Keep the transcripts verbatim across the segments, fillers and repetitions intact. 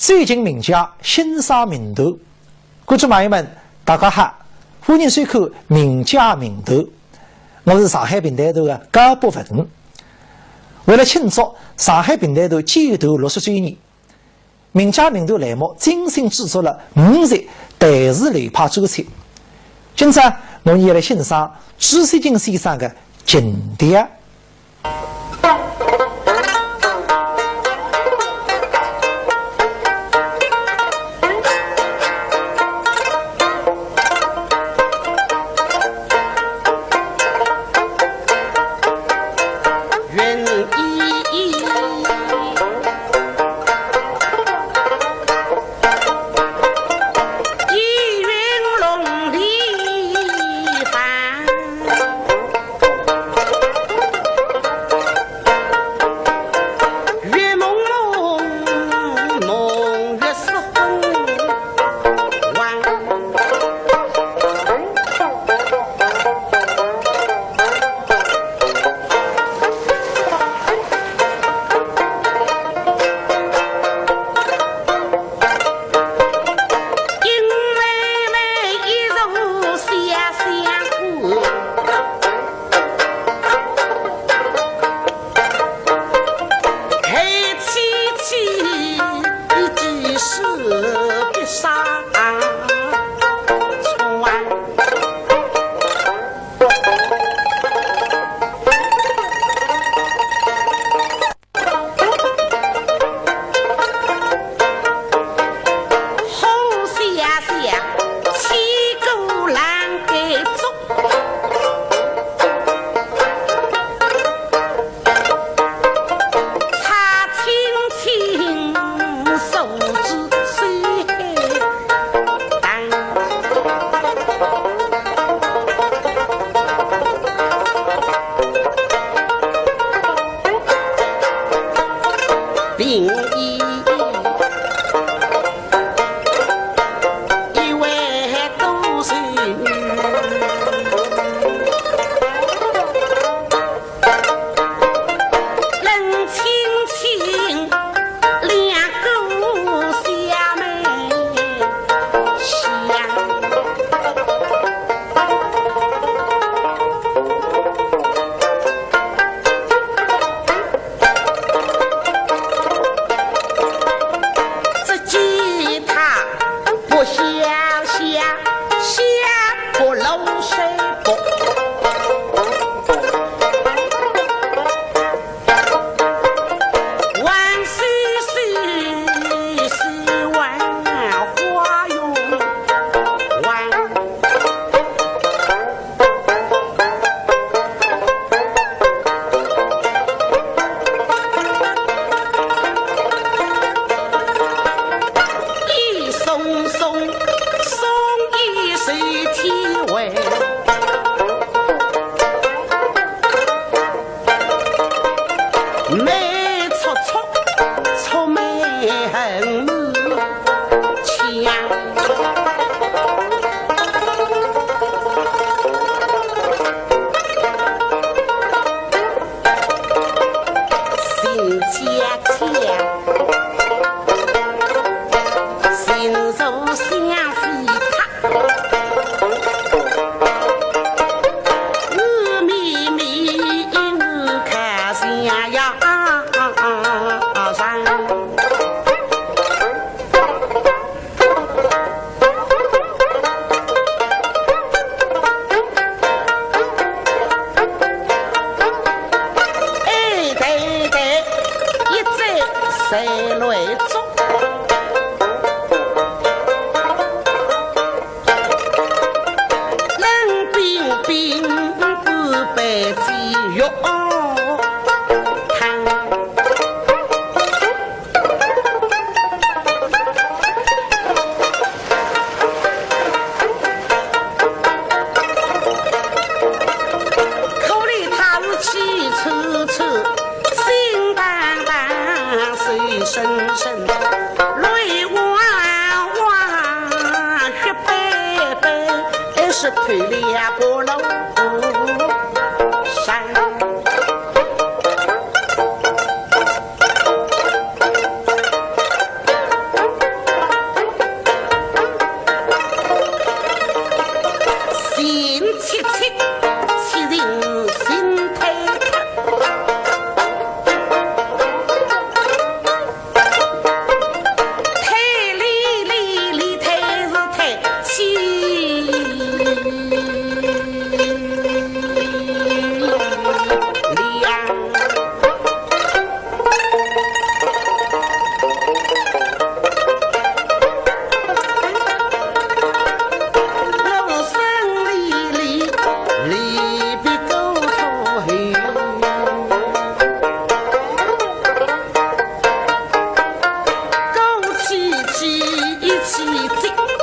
对镜名家，心生名头。观众朋友们，大家好，欢迎收看《名家名头》，我是上海评弹团的高博文。为了庆祝上海评弹团建团六十周年，《名家名头》栏目精心制作了五集弹词流派专辑。今朝我们要来欣赏朱雪琴先生的琴调。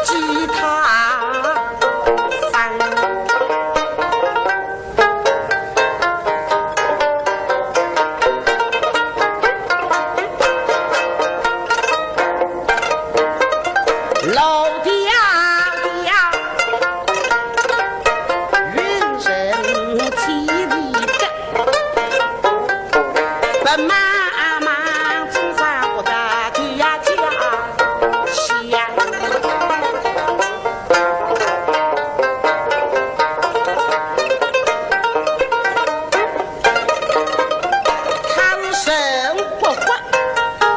吉他山。老爹爹，云深千里的，奔马马，冲上我的家家乡。 他生活活，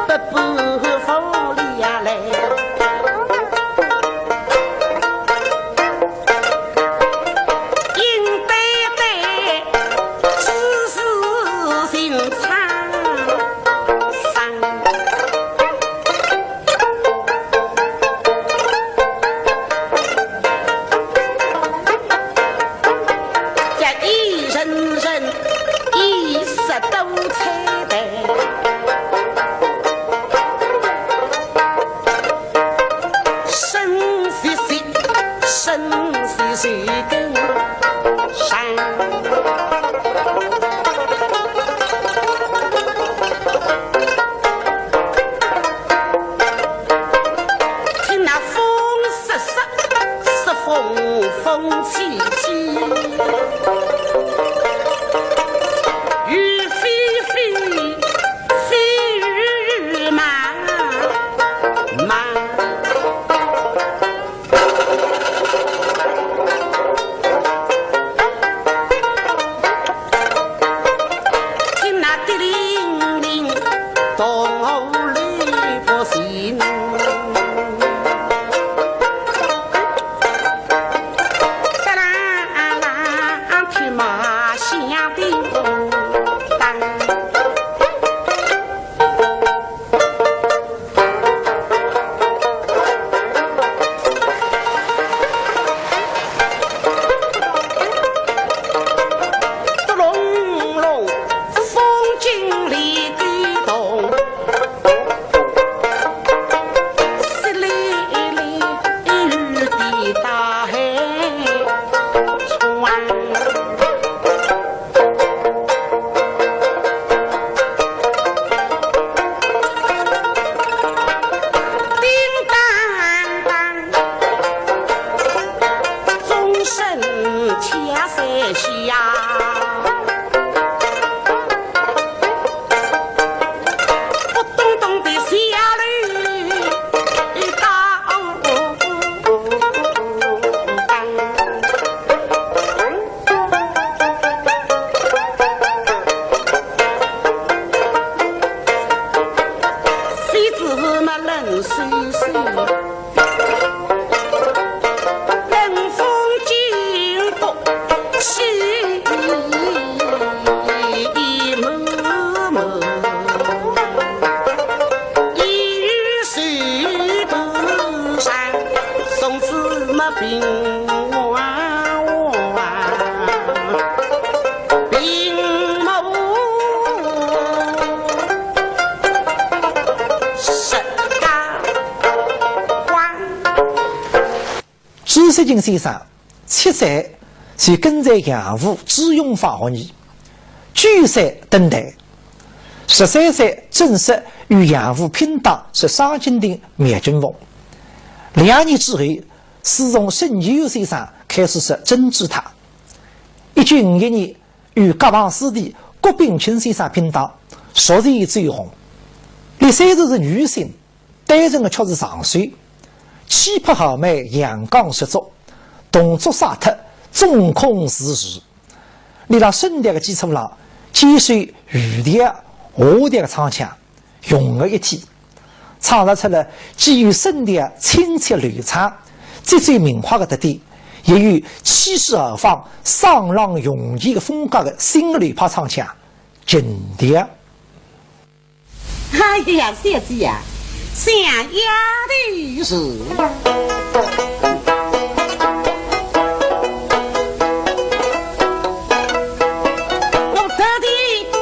不不服了嘞。应对对，只是心肠伤。 叫一人人，一色都彩蛋。生死死，生死死跟上。 听那风瑟瑟，瑟风风起起，雨霏霏，霏雨漫漫。 听那滴哩哩，东里不行。哒啦啦，听马响叮当。 咚隆隆，风经里滴咚，淅沥沥，雨滴大海。 叮当当，钟声敲三下。 咚咚咚的下楼道。谁知是那冷飕飕。 冷风劲不起，一幕幕，一语水不上，从此没平安。 屏幕十八关。朱雪琴先生七岁就跟随养父朱永芳学艺，九岁登台，十三岁正式与养父拼档入双金亭《描金凤》。两年之后，师从沈秋先生开始是珍珠塔。一九五一年， 与甲方师弟郭炳卿先生拼档，逐渐走红。俚虽然是女性，单纯的却是长寿，气魄豪迈，阳刚十足，动作洒脱，中空自如。俚辣沈调的基础浪，兼修余调、华调的唱腔， 融合一体，创造出了既有沈调清脆流畅、节奏明快的特点，也有气势豪放、爽朗雄健的风格的新流派唱腔，《金调》。哎呀，小姐呀，想丫头是。 我特地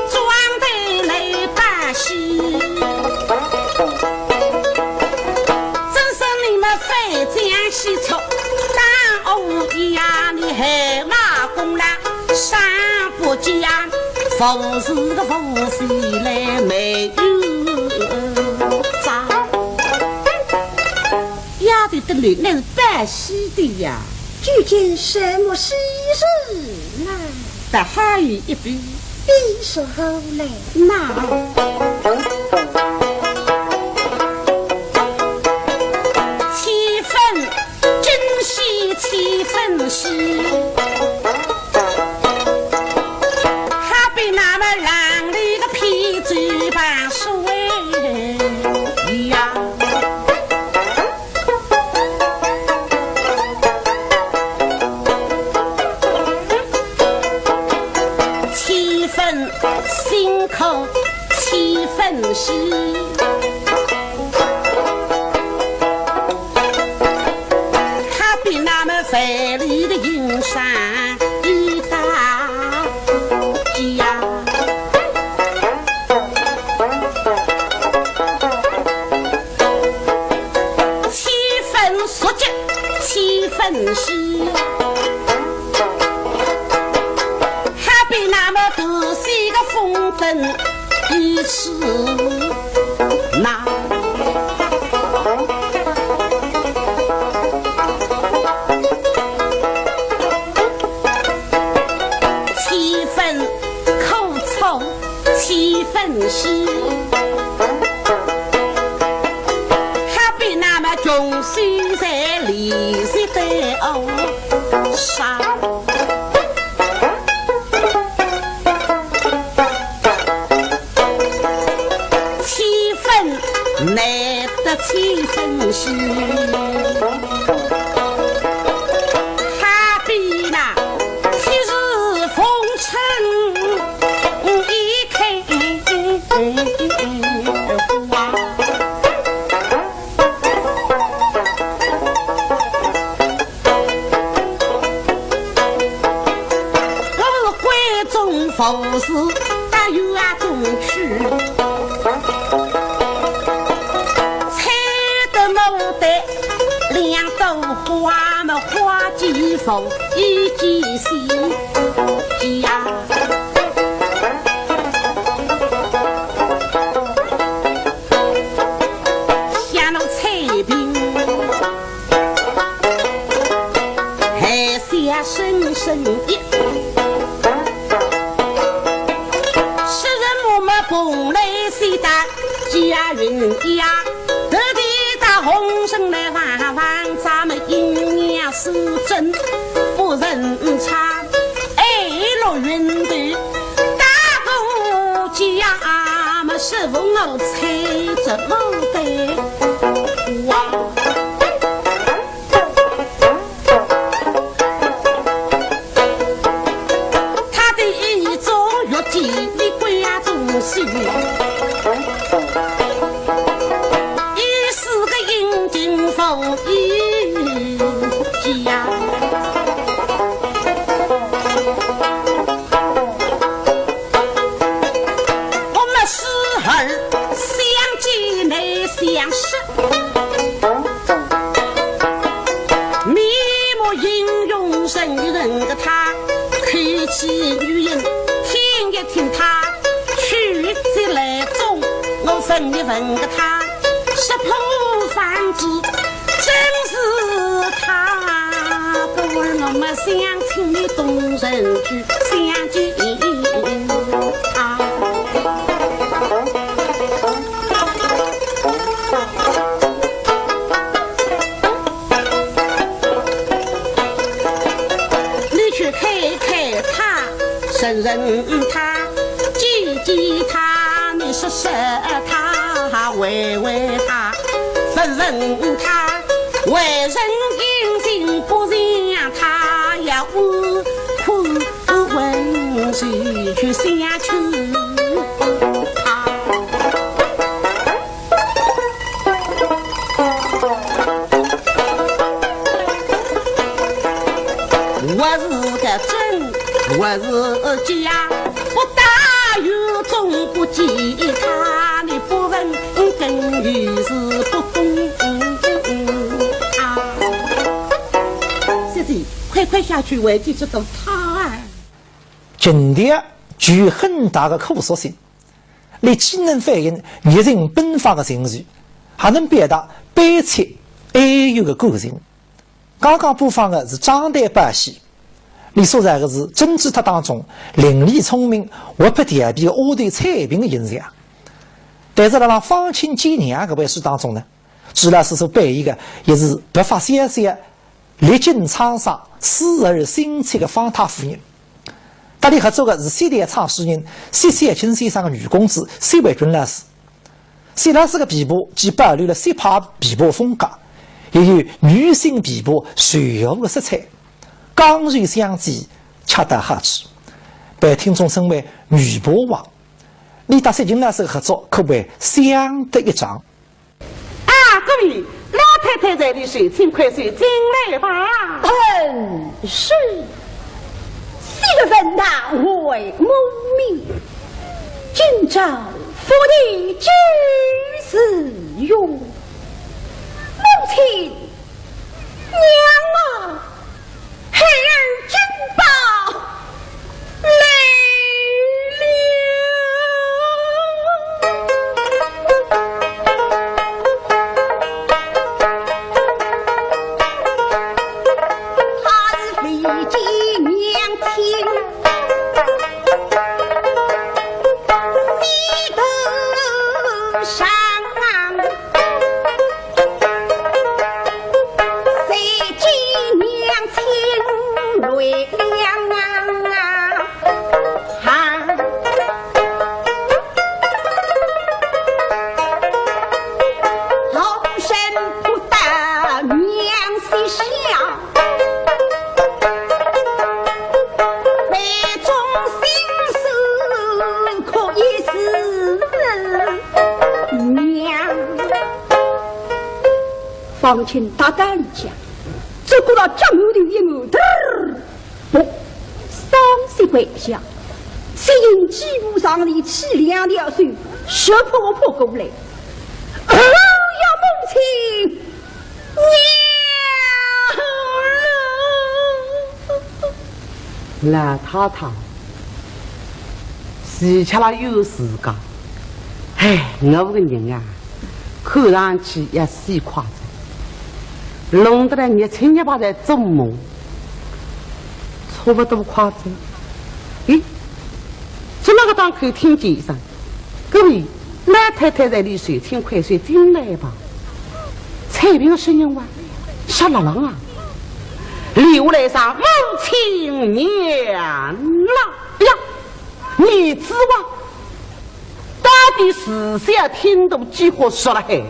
装得来把戏，真是你们非勿是个无非来没有账。丫头的脸那是白皙的呀。究竟什么喜事呢？倒还有一比。比说何来？那七分 真喜七分喜，好比那么浪里的扁舟旁水呀。七分辛苦七分喜。 好比那么万里的云山一道呀，七分熟结七分喜，好比那么头西个风灯 一次那七分苦楚七分喜，好比那么穷酸在里息的哦。 七分难得七分喜，好比那七日逢春一开花。 我是闺中富士，到院中去，采得牡丹两朵花，么花既红又既鲜呀。 香炉采苹，含香深深一。诗人我们蓬莱仙丹佳云呀，特地到红尘来望望，咱们阴阳师真不能差。 哎，落云头，大哥家么是我采着牡丹花。他的一种月季，你归呀种水。 一世个阴晴风雨呀，我们时而相见难相识，面目音容人人个他，口气语音听一听他，曲折来中我问一问个他。 识破方知真是他，不如我们相请你东城去相见他。你去看看他，认认他，见见他，你说说他，回回他。 问问他，为人英雄不像他呀，我苦问谁去相求他。我是个真，我是假，不打有总不及他，你不问 更有是不懂啊。小姐，快快下去，为姐知道他啊。今天具有很大的可塑性。伊既能反映热情奔放的情绪，还能表达悲切哀怨的感情。刚刚播放的是张旦扮戏，伊塑造的是《珍珠塔》当中伶俐聪明、活泼调皮的丫头采萍的形象。但是辣辣《方卿见娘》搿回书当中呢， 朱老师所扮演的也是白发小小、历经沧桑、死而心切的方太夫人。搭伊合作的是薛调唱书人薛小青先生的女公子薛伟君老师。薛老师的琵琶既保留了薛派琵琶风格，也有女性琵琶随和的色彩，刚柔相济，恰到好处，被听众称为女琵琶王。伊搭薛琴老师的合作可谓相得益彰。 啊，各位，老太太在里，请快些进来吧。嗯，是。昔日文堂为母命，今朝福地居士哟。母亲，娘啊， 孩儿珍宝来了。他是未见娘亲，喜得上。 谁见娘亲泪两行，好生不得娘惜笑，泪中心事可以思娘。 方卿大胆里讲，只觉到脚后头一软，嘚儿，啵，双膝跪下，薛琴几步上前，起两条手，直扑扑过来。哎呀，母亲，娘啊！ 老太太，自家啦有自家。哎，我个人啊，看上去也死快哉，弄得来日青日白在做梦，差不多快哉。咦，就那个当口听见一声， 各位，老太太在里，请快些进来吧。采萍个声音哇，沙朗朗啊，里屋来上母亲娘了。哎呀，儿子哇，到底是想听到几化说了嘿，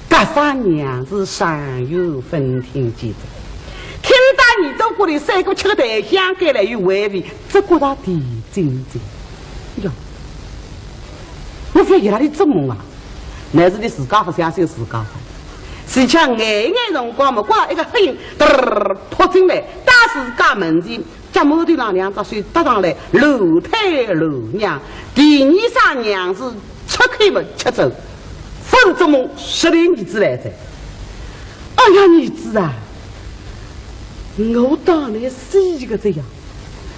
搿声娘是上有分听见的，听到耳朵管里三个吃个台香该来有回味，只觉得甜津津。哟， 我覅伊拉里做梦啊，乃是伊自家勿相信自家个。自家眼眼辰光么，刮一个黑影，嘚儿扑进来，到自家门前，脚馒头浪两只手搭上来，乱推乱让。第二声娘是出口么吃走，勿是做梦，实在儿子来哉。哎呀，儿子啊，我当然死一个这样。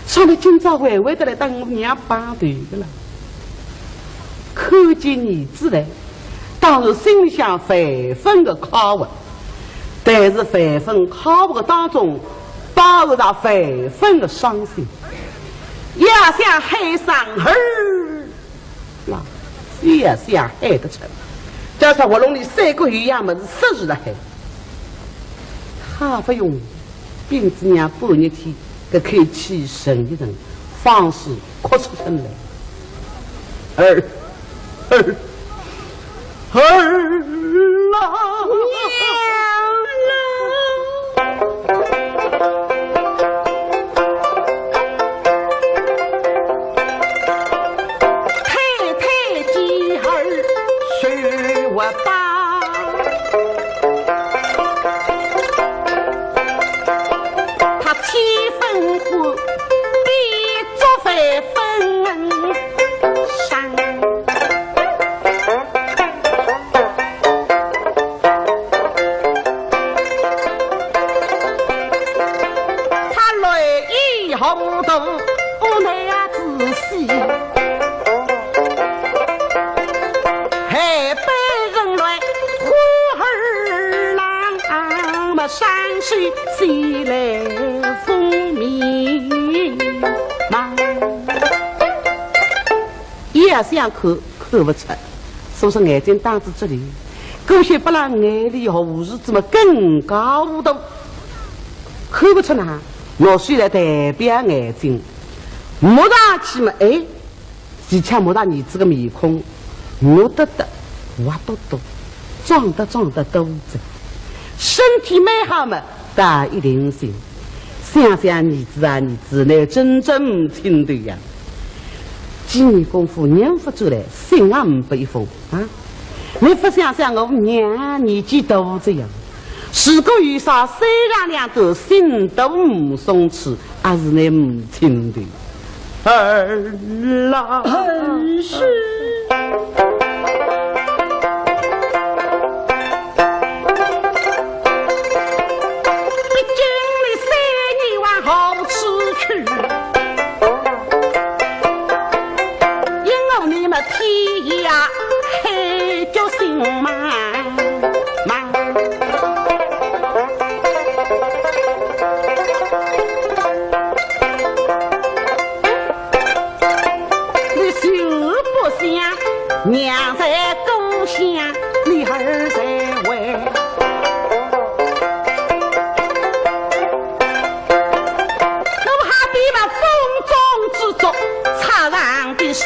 想来今朝还会得来搭我娘碰头个了。看见儿子来，当然心里向万分个快活，但是万分快活个当中，包含着万分个伤心。也想喊声儿， 那，也想喊得出。加上喉咙里三个月样么是塞住了海。好不容易，病仔娘半日天，搿口气沉一沉，方始哭出声来。儿，儿，儿啦！娘啦！ 太太见儿受活报，他千分欢，必作万分伤。 他泪已红肚，我乃子西。海北人来呼儿郎，么山水西来风迷茫。一夜想看，看勿出，所以说眼睛当仔这里，姑息拨勒眼里糊糊仔么更加糊涂。看勿出呢，拿水来代表眼睛，摸上去么，哎， 实际上摸着儿子个面孔，圆得得，滑笃笃，壮得壮得多仔，身体蛮好么，倒一定心。想想儿子啊，儿子，倷真正呒亲头呀。几年功夫，人勿转来，信也呒拨一封啊。倷勿想想我娘年纪大仔呀，如果有啥三长两短，信都呒送处， 阿是倷呒亲的。儿啦，儿是。毕竟你三年往何处去？因为你们天涯海角心茫茫。 你休不想，娘在故乡，你儿在外。我好比那风中之烛，插上的山，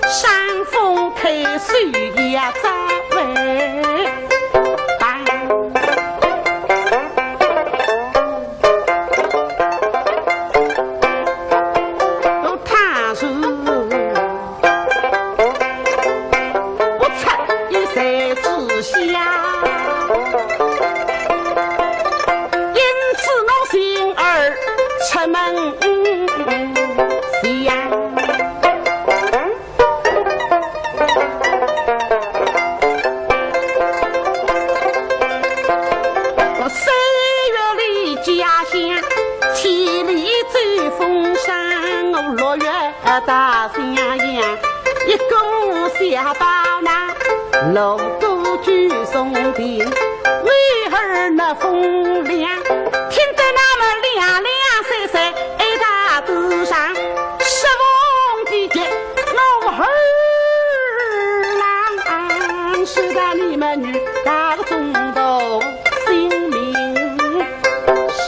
山风吹柳叶招飞。 他是不出一山之下，因此我心儿出门下。 我三月里家乡，千里走风霜，我六月到襄阳，一个下班那路过九松亭，为儿那风凉，听得那么凉凉赛赛，一大路上，失望的急，我儿 郎，是的，你们女大个中途性命伤。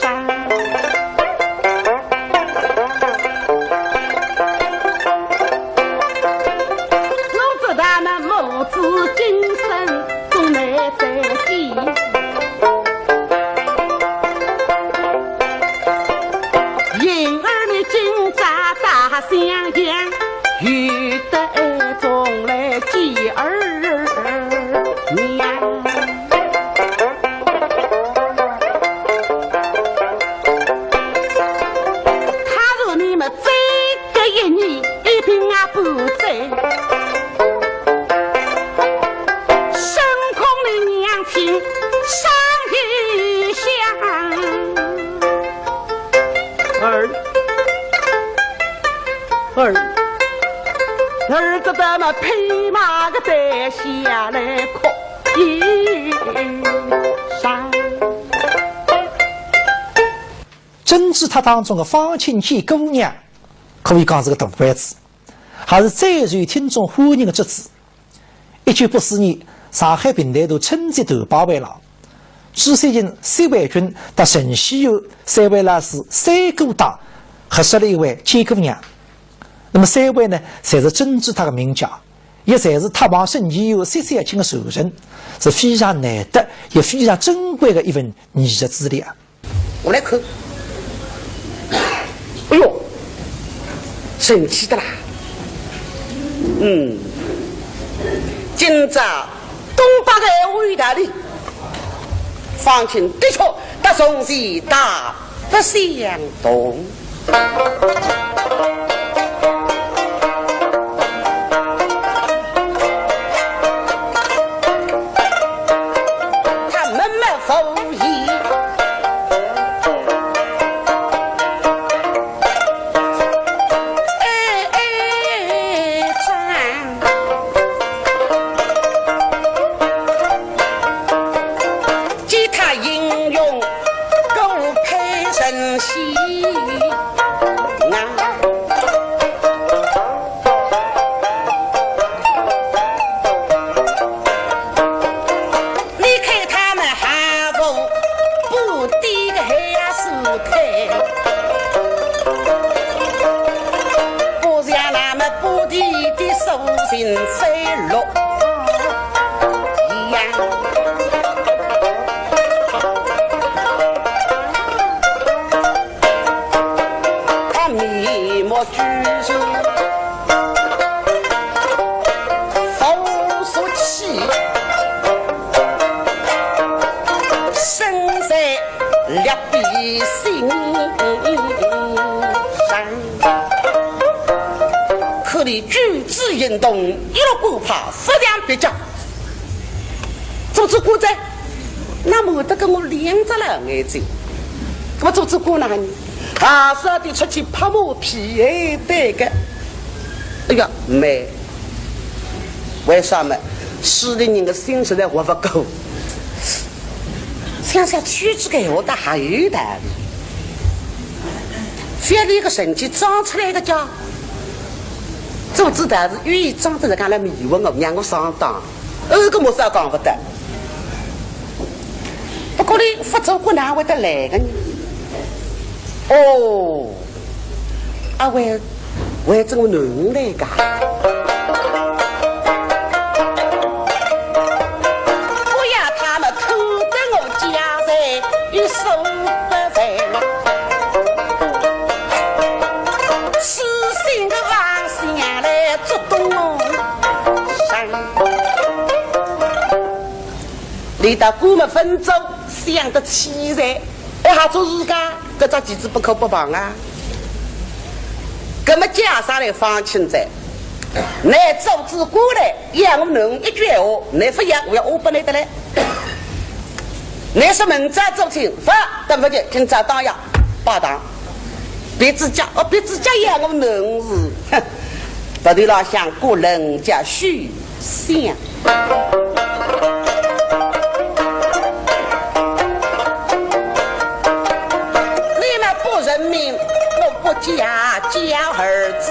我知道那母子今生终难再见。 因儿你今朝到襄阳，有得爱中来见儿娘。倘若你们再隔一年，一并啊不在， 生空的娘亲上一想。儿，儿，儿子他妈披麻个担下来哭一场。《珍珠塔》当中的方卿见姑娘，可以讲是个大班子，还是最受听众欢迎的角子。 一九八四年，上海评弹团春节团拜回来，朱雪琴、薛伟君搭陈希友三位老师三个搭合说了一回《见姑娘》。那么三位呢，侪是《珍珠塔》的名家，也侪是《塔》旁生艺友薛小青的传人，是非常难得也非常珍贵的一份艺术资料。 我来看。哎哟，神气的啦！嗯，今朝东北闲话有道理，方卿的确搭从前大不相同。 他们没福气。哎，哎，飞落一样。他眉目聚首，风所起，身在 两笔心上。可怜举止行动，一路官派，非常蹩脚。做仔官哉，那么得跟我两只老眼睛。那么做仔官哪哼？啊，是的，出去拍马屁，哎，对个。哎呀，没。为啥么？势利人的心实在活不过。 想想区区个闲话，倒还有道理。覅理个神经装出来个家，做仔道士愿意装得来讲来迷惑我，让我上当，搿个么啥讲勿得。不过呢，勿做官哪会得来个呢？哦， 阿会，会做囡儿个。不要他们偷得我家财，一手不凡。痴心的妄想来作动我身。俚搭官么分走，想得起哉，还好做自家。 搿只棋子不可不防啊。搿么叫啥来方卿哉？倷做仔官来，要我囡一句闲话，倷勿要，我要恶不倷得来。倷说明朝做亲，勿，等勿及，今朝当夜拜堂。别自家，哦，别自家要我囡是，哼，鼻头浪向挂人家须 想。你们不认命，我不嫁叫儿子。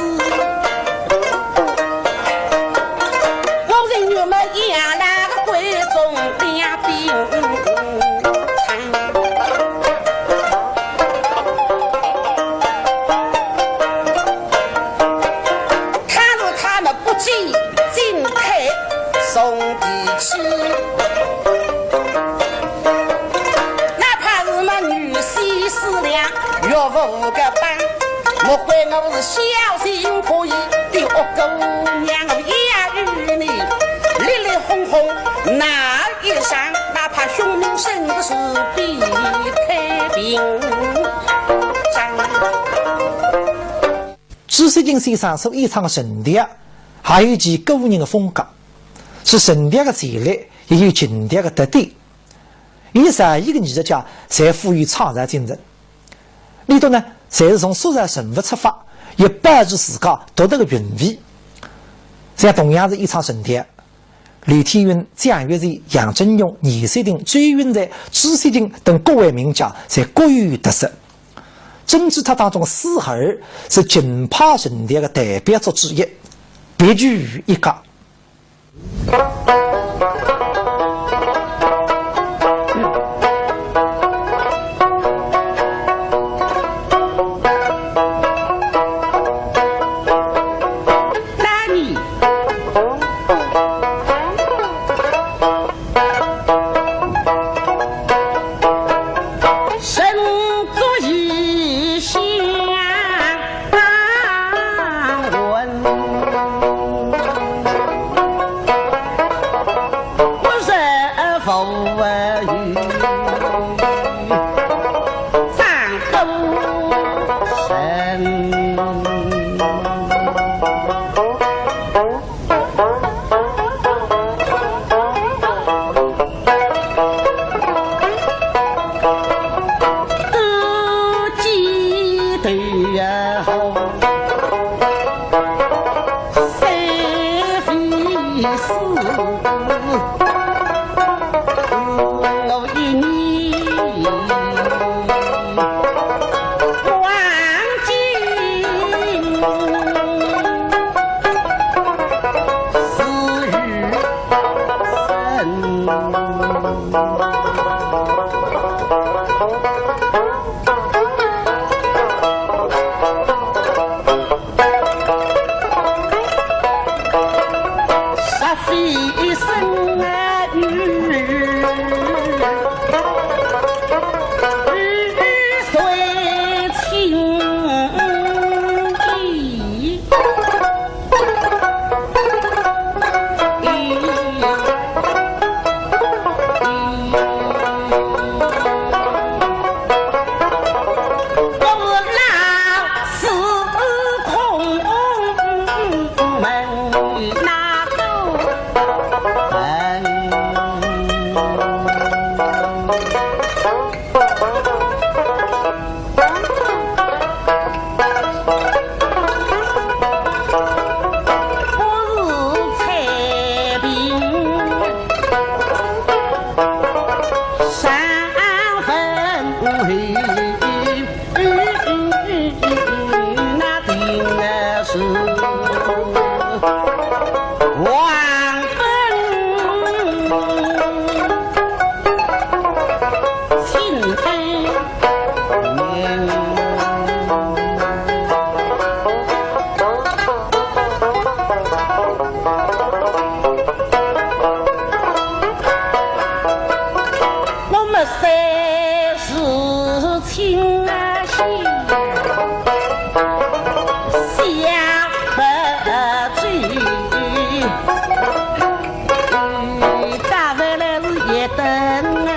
我认你们养那个闺中两兵参。 倘若他们不计进退送地去，哪怕是么女婿四两，岳父个半，莫怪我是小心可疑的恶狗娘，我也与你立立哄哄闹一场，哪怕兄妹生死比太平。 朱雪琴先生所演唱的《神调》，还有其个人的风格，是《神调》的前例，也有《琴调》的特点。伊是一个艺术家，侪富有创造精神。里头呢，侪是从塑造人物出发，也保持自家独特的韵味。像同样是演唱《神调》， 刘天云、蒋月泉、杨振勇、严雪婷、周云才、朱雪琴等各位名家，侪各有特色。《珍珠塔》当中的四合院是琴派《神调》的代表作之一，别具一格。那定是王本钦恩。 我们三世亲啊，相不知，打回来是一顿恩。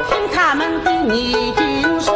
听他们的泥金声，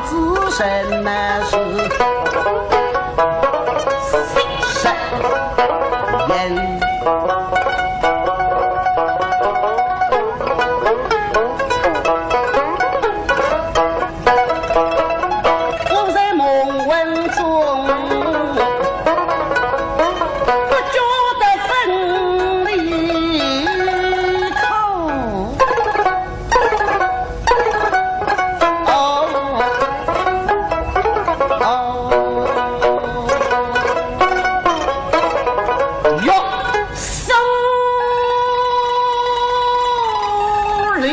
出神意失神。 我在梦魂中，不觉得分离苦。 哦，哦，哟，手里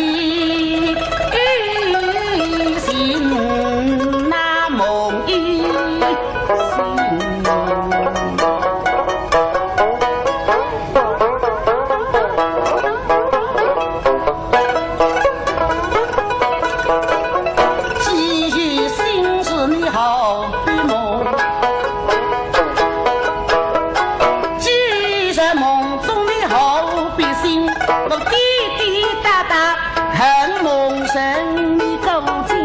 心那梦一 寄语心事你好比梦，寄语梦中你好比心，我滴滴答答 恨梦神你勾践，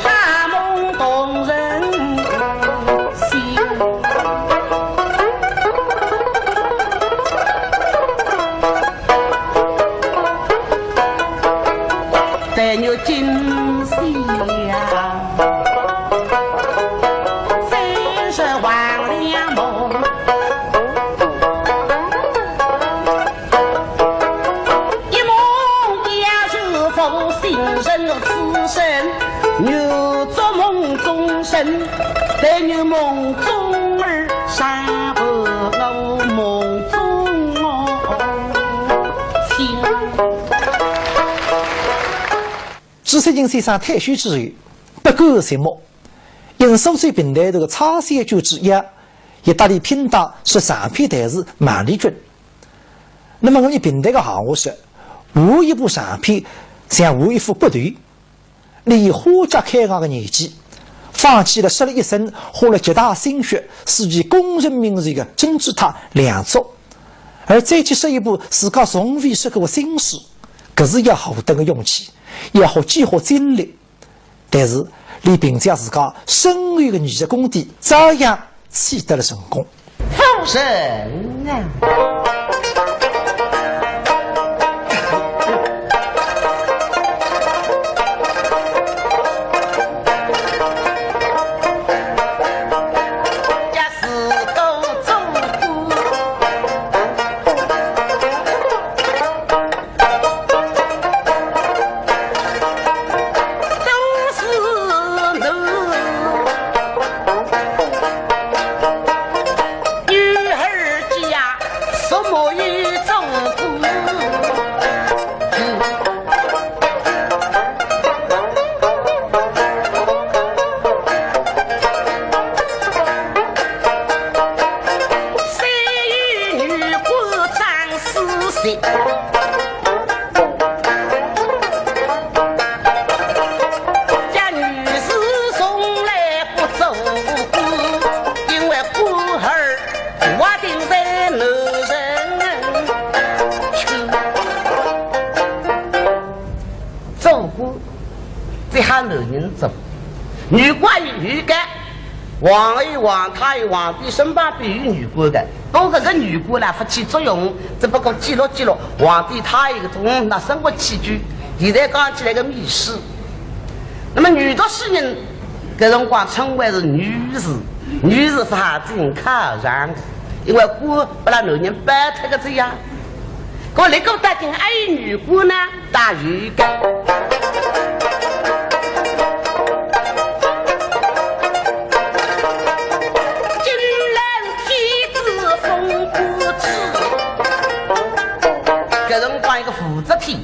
哈梦动人心。但愿今夕呀，真是黄粱梦。 一梦也是负心人，此生又做梦中人，但愿梦中儿常伴我梦中情。朱雪琴先生退休之后，不干节目，因苏州评弹团个蔡小娟之约，也搭俚拼档说长篇弹词《孟丽君》。 那么我伲评弹个闲话说，画一部长篇，像画一幅国图。俚以花甲开外个年纪，放弃了说书一生，花了极大心血，使其功成名就个珍珠塔《梁祝》，而再去说一部自家从未说过个新书，搿是要好得个勇气，要好几化精力。 但是，俚凭借自家深厚个艺术功底，照样取得了成功。好人啊！女官有个，皇后、皇太后、皇帝身旁边有女官个，不过搿个女官啦，勿起作用，只不过记录记录皇帝、太后搿种那生活起居。现在讲起来个秘书。那么女读书人，搿辰光称为是女士，女士是啥子人？考上个，因为官拨拉男人包脱个这样。搿么立过到今还有女官呢？ 大鱼干。金兰天子封不起。搿辰光一个武则天，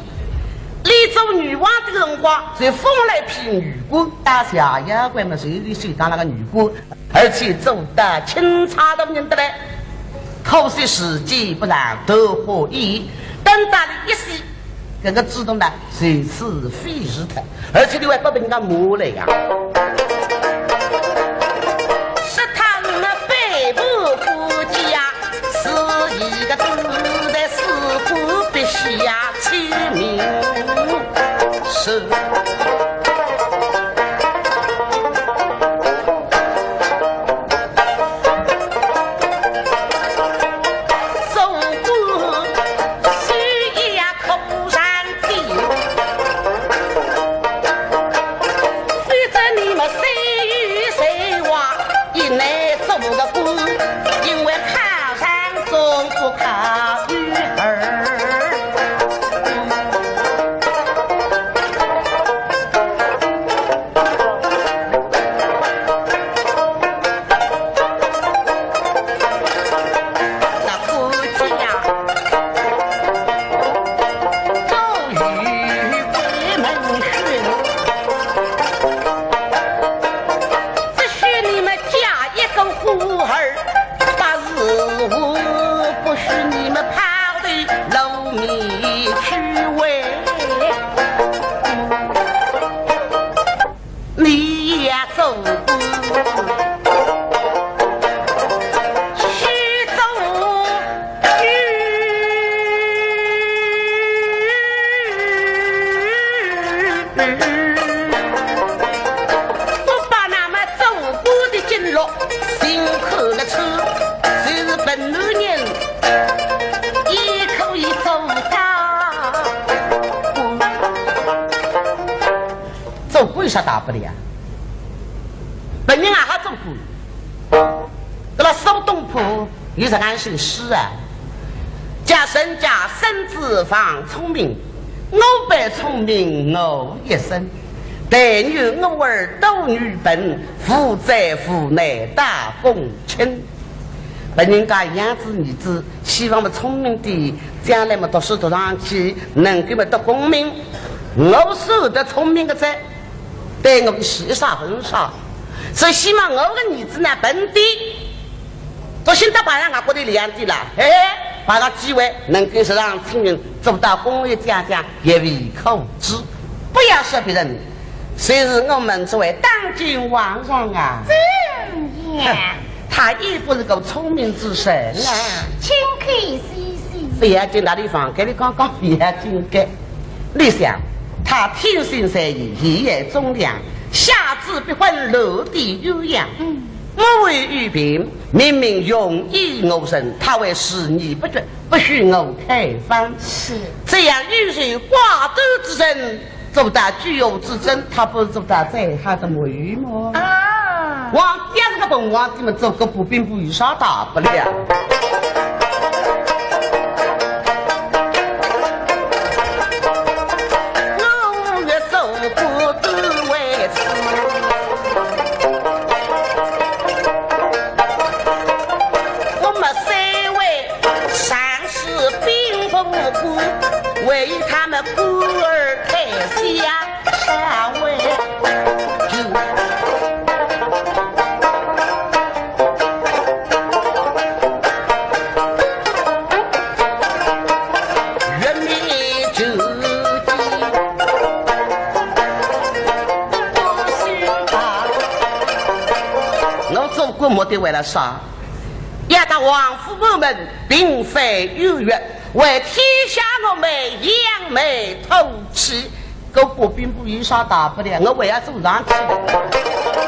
伊做女皇帝个辰光，就封了一批女官，大小丫鬟嘛，侪是当那个女官。 而且做得钦差大人得来，可惜时机不长，桃花一等到了一息，搿个制度呢，就此废除脱，而且伊还拨人家骂了呀。说他们背叛国家，是一个都在死过笔下清明时。 只许你们嫁一个官儿，八字胡，不许你们抛头露面去为。 你也做官，许做官。我把那么做官的经历，尽看得出，就是本男人也可以做官。 做官有啥大不了啊？本人也好做官。搿么苏东坡有实梗首诗啊，叫人家身子防聪明，我辈聪明我一身。但愿我儿多女本，无灾无难大风清。 拨人家养仔儿子，希望么聪明点，将来么读书读上去，能够么得功名。我算得聪明个哉，但我一时一啥勿啥，所以希望我个儿子呢，笨点，读书读把上外国的两点了，哎，把握机会能够实上青云，做到公务将相，也未可知。不要说别人，就是我们这位当今皇上啊，怎样？ 他也不是个聪明之人啊。请客歇歇。勿要紧，哪里房间里刚刚勿要紧个。你想，他天生才艺，一眼忠良，下至必婚，落地鸳鸯。嗯。我为御嫔，明明容易我人，他为视而不见，不许我开房。是。这样优秀寡断之人， 做到举国之尊，他不是做到最好的模样么？啊。皇帝也是个笨皇帝么，做个步兵步有啥大不了？我也做个都为此。我们三位上 是兵部官，为他们官儿开下下位。人民救济，我做官目的为了啥？ 要到王府满门，并非有约，为天下我们扬眉吐气。搿步兵步有啥大不了，我还要做上去的。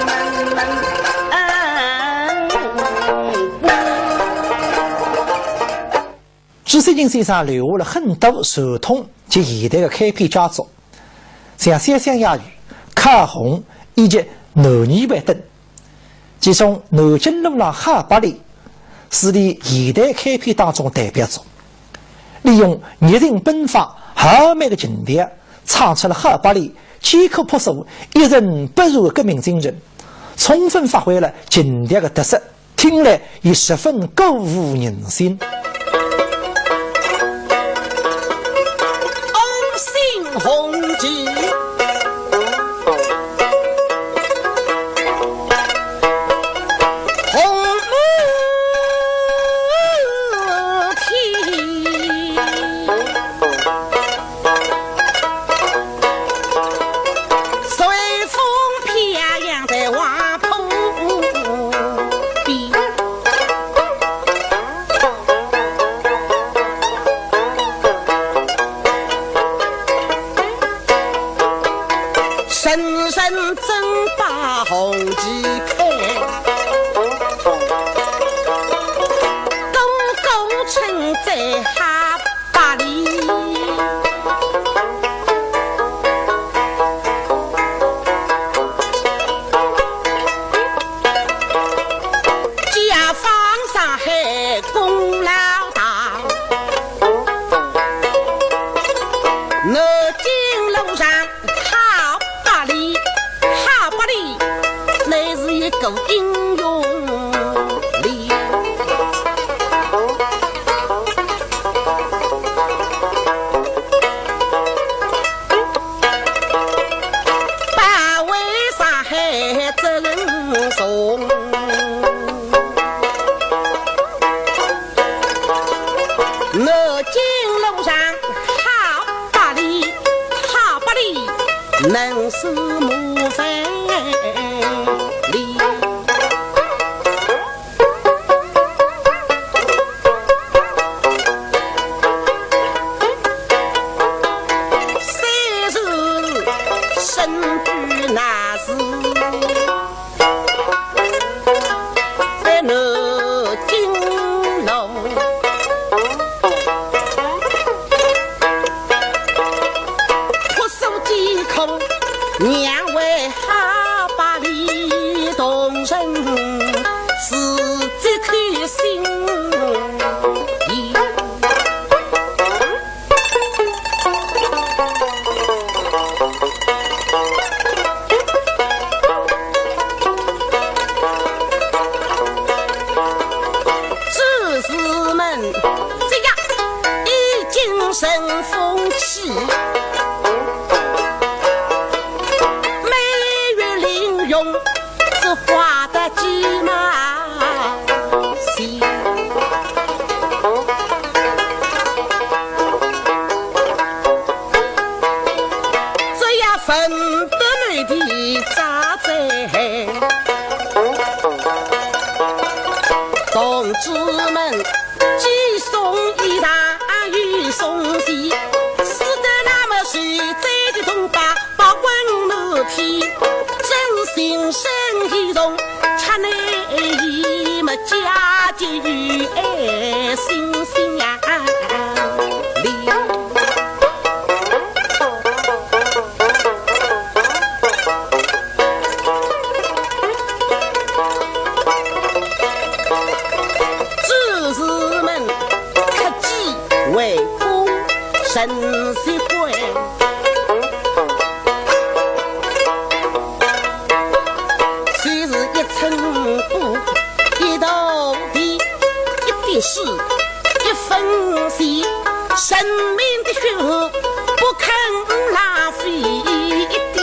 朱雪琴先生留下了很多传统及现代的开篇佳作，像《潇湘夜雨》《客红》以及《男女伴》等。其中，《南京路上好百里》是伊现代开篇当中代表作，利用热情奔放、豪迈的情调，唱出了好百里艰苦朴素、一尘不染的革命精神，充分发挥了情调的特色。 听来也十分鼓舞人心。五星红旗，红满天。 随风飘扬在黄浦边。人人争把红旗开，个个称赞好 百里。解放上海功劳大，南京路上好百里，好百里，乃是一个英雄哩。 保卫上海责任重。南京路上好百里，好百里，能是模范哩。 虽是身居那是在南京路，朴素艰苦，娘为好百里同仁是最贴心。 知识们，这个已经成风气，每月零用 是花得鸡毛钱。只要分得美的扎在同志们， 既送衣裳又送钱，使得那么受灾的同胞百官满天，真心生意重，吃难一门。家境与爱心相连。知事们客居为公，神习官。 虽是一寸布，一斗地，一滴水，一分钱，人民的血汗不肯浪费一滴。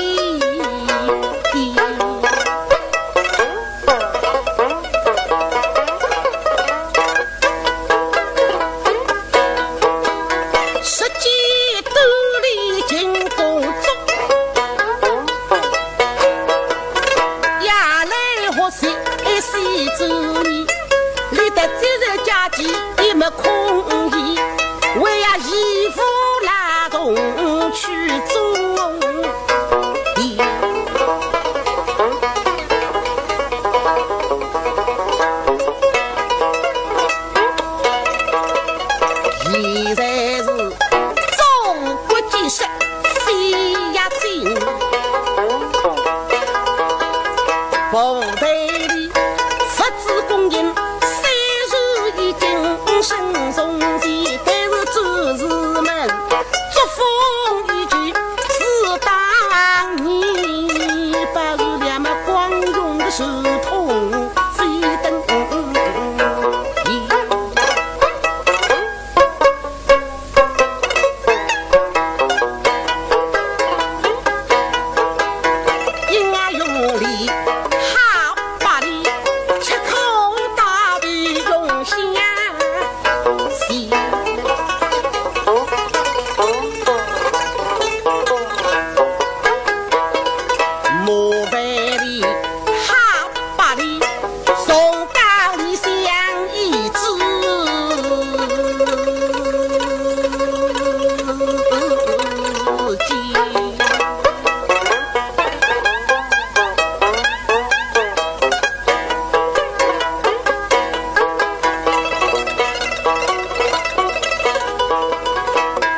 十几多里勤工作，夜来学习一些主义，你的节日假期也没空闲，为呀衣服劳动去做。 现在是中国建设飞呀进，部队里物资供应虽然已经升重前，但是战士们作风依旧是当年，保留了么光荣的传统。 飞灯。音啊用力，好把力，吃苦到底用心。 麻烦你，好把你，从家里向移至今。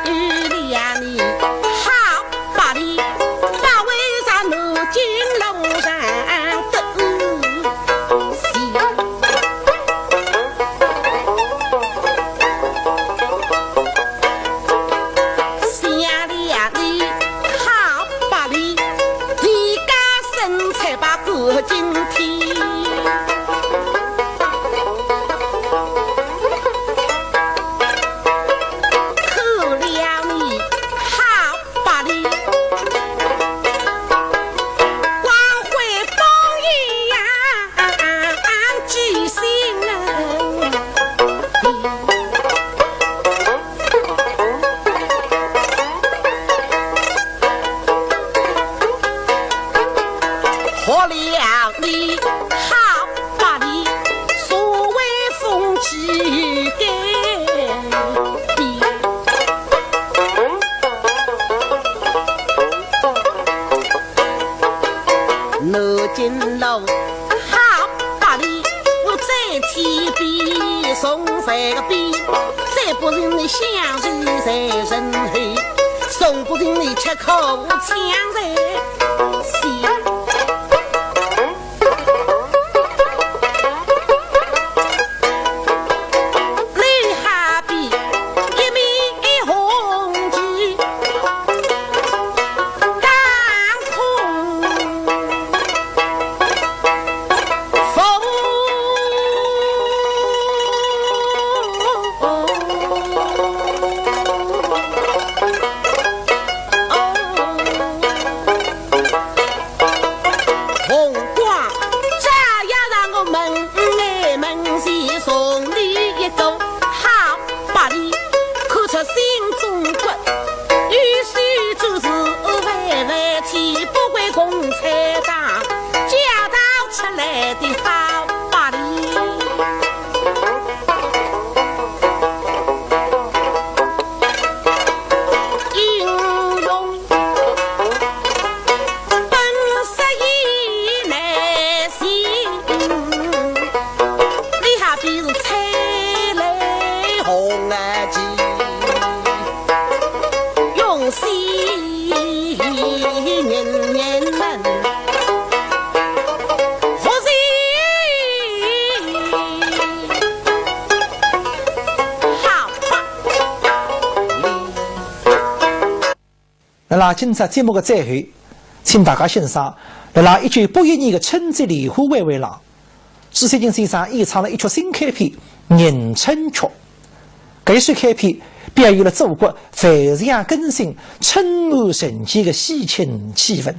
有了你，好把你，把为啥南京路上的西。 想了你，好把你，提高身材把过今天。看了你，好把你，光辉榜样 记心啊。好了你，好把你，所谓风纪改变。 南京路，好把你，我再天边，从这个边，再不认你相认在人后，从不认你吃苦抢在先。 你好比一面红旗，当空风。辣辣今朝节目个最后，请大家欣赏辣辣一九八一年个春节联欢晚会浪，朱雪琴先生演唱了一曲新开篇《迎春曲》。搿一首开篇表现了祖国万象更新、春暖人间个喜庆气氛。